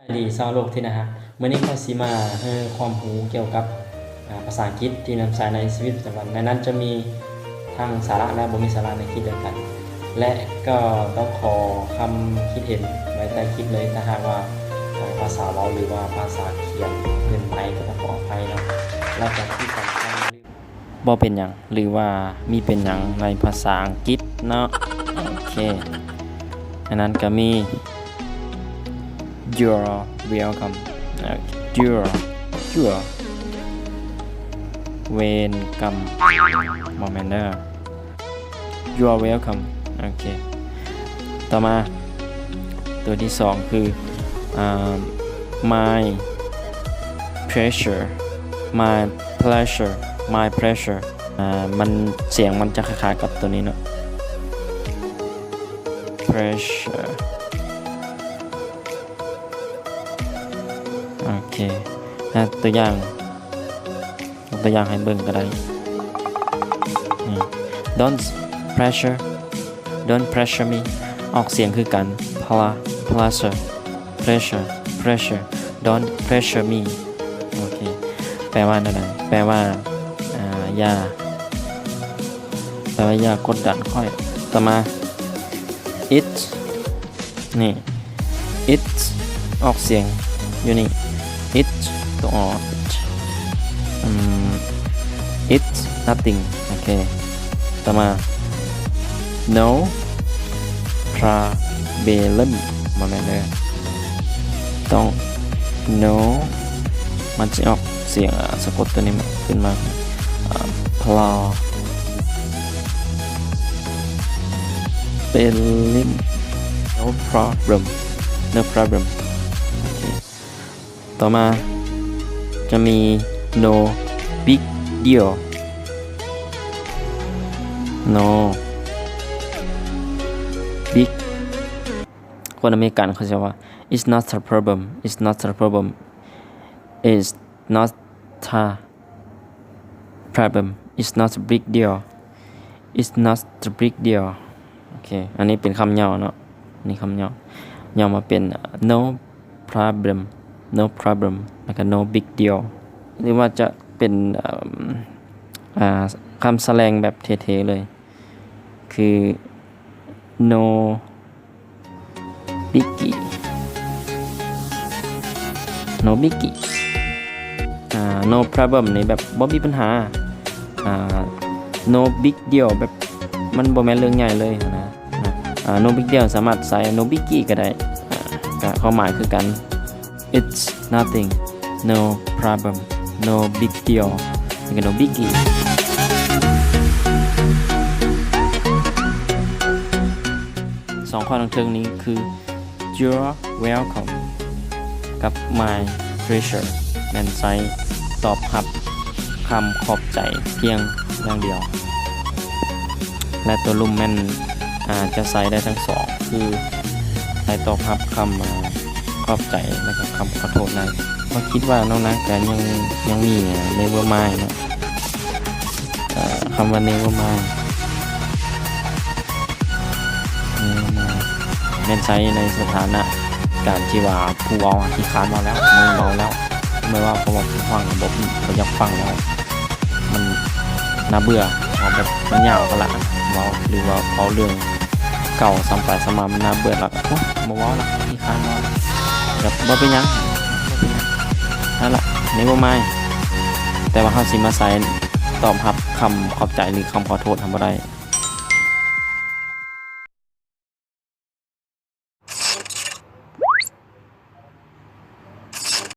ສະບາຍດີຊາວໂລກທີ່ໜ້າຮັກ, ມື້ນີ້ຂ້ອຍຊິມາໃຫ້ຄວາມຮູ້ກ່ຽວກັບ ອາ ພາສາອັງກິດທີ່ນຳໃຊ້ໃນຊີວິດປະຈຳວັນ. ໃນນັ້ນຈະມີທັງສາລະ ແລະ ບໍ່ມີສາລະໃນຄລິບດຽວກັນ ແລະ ກໍຕ້ອງຂໍຄຳຄິດເຫັນໄວ້ໃຕ້ຄລິບເລີຍ. ຖ້າຫາກວ່າ ອາ ພາສາເວົ້າ ຫຼືວ່າພາສາຂຽນເກີນໄປ ກໍຕ້ອງຂໍອະໄພເນາະ. ແລະ ກໍທີ່ສຳຄັນ ບໍ່ເປັນຫຍັງ ຫຼືວ່າມີເປັນຫຍັງໃນພາສາອັງກິດເນາະ. ໂອເຄ ອັນນັ້ນກໍມີ You're welcome. ເອີ You're You're welcome ບໍ່ແມ່ນເດີ You're welcome. ໂອເຄ ຕໍ່ມາ ຕົວທີສອງຄື ອາ My pleasure My pleasure My pleasure ອາ ມັນ ສຽງມັນຈະຄ້າຍໆກັບຕົວນີ້ເນາະ pleasure. ໂອເຄ ອາ ຕົວຢ່າງ ຍົກຕົວຢ່າງໃຫ້ເບິ່ງກໍໄດ້ ອືມ Don't pressure Don't pressure me ອອກສຽງຄືກັນ pla pleasure pleasure pleasure Don't pressure me. ໂອເຄ ແປວ່າແນວໃດ? ແປວ່າ ອາ ຢ່າ ແປວ່າຢ່າກົດດັນຂ້ອຍ. ຕໍ່ມາ It ນີ້ It ອອກສຽງຢູ່ນີ້ It ຕົວ ອ ອືມ It's nothing. ໂອເຄ ຕໍ່ມາ No problem ບໍ່ແມ່ນເດີ ຕ້ອງ No ມັນຊິອອກສຽງ ອາ ສະກົດຕົວນີ້ຂຶ້ນມາ ອາ Pla Problem No problem No problem. ໂອເຄ ຕໍ່ມາຈະມີ No big deal No big ຄົນອາເມລິກັນເຂົາຈະວ່າ It's not a problem It's not a problem It's not a problem It's not a big deal It's not a big deal. ໂອເຄ ອັນນີ້ເປັນຄຳຫຍໍ້ເນາະ ນີ້ຄຳຫຍໍ້ ຫຍໍ້ມາເປັນ No problem No problem ແລ້ວກໍ No big deal ຫຼືວ່າຈະເປັນ ອາ ຄຳສະແລງແບບເທ່ໆເລີຍ ຄື No biggie No biggie ອາ No problem ນີ້ແບບບໍ່ມີບັນຫາ ອາ No big deal ແບບມັນບໍ່ແມ່ນເລື່ອງໃຫຍ່ເລີຍຫັ້ນນະ ອາ No big deal ສາມາດໃຊ້ No biggie ກໍໄດ້ ອາ ກໍຄວາມໝາຍຄືກັນ It's nothing No problem No big deal ແລ້ວກໍ No biggie. ສອງຂໍ້ທາງເທິງນີ້ຄື You're welcome ກັບ My pleasure ແມ່ນໃຊ້ຕອບຮັບຄຳຂອບໃຈພຽງຢ່າງດຽວ ແລະ ຕົວລຸ່ມແມ່ນ ອາ ຈະໃຊ້ໄດ້ທັງສອງ ຄືໃຊ້ຕອບຮັບຄຳ ອາ ຂອບໃຈ ແລະ ກໍຄຳຂໍໂທດໄດ້. ເຮົາຄິດວ່ານ້ອງນາງກະຍັງ ຍັງມີ Never mind ເນາະ. ເອີ ຄຳວ່າ Never mind ແມ່ນໃຊ້ໃນສະຖານະການທີ່ວ່າຜູ້ເວົ້າຂີ້ຄ້ານເວົ້າແລ້ວ ບໍ່ເວົ້າແລ້ວ ບໍ່ເວົ້າ ເພາະວ່າຜູ້ຟັງບໍ່ ບໍ່ຢາກຟັງແລ້ວ ມັນໜ້າເບື່ອ ເວົ້າແບບມັນຍາວກະລະ ເວົ້າ ຫຼືວ່າເວົ້າເລື່ອງເກົ່າຊ້ຳໄປຊ້ຳມາ ມັນໜ້າເບື່ອລະ ໂອ້ ບໍ່ເວົ້າລະ ຂີ້ຄ້ານເວົ້າ ແບບບໍ່ເປັນຫຍັງ ນັ້ນລະ Never mind ແຕ່ວ່າເຮົາຊິມາໃຊ້ຕອບຮັບຄຳຂອບໃຈ ຫຼື ຄຳຂໍໂທດ ເຮົາບໍ່ໄດ້.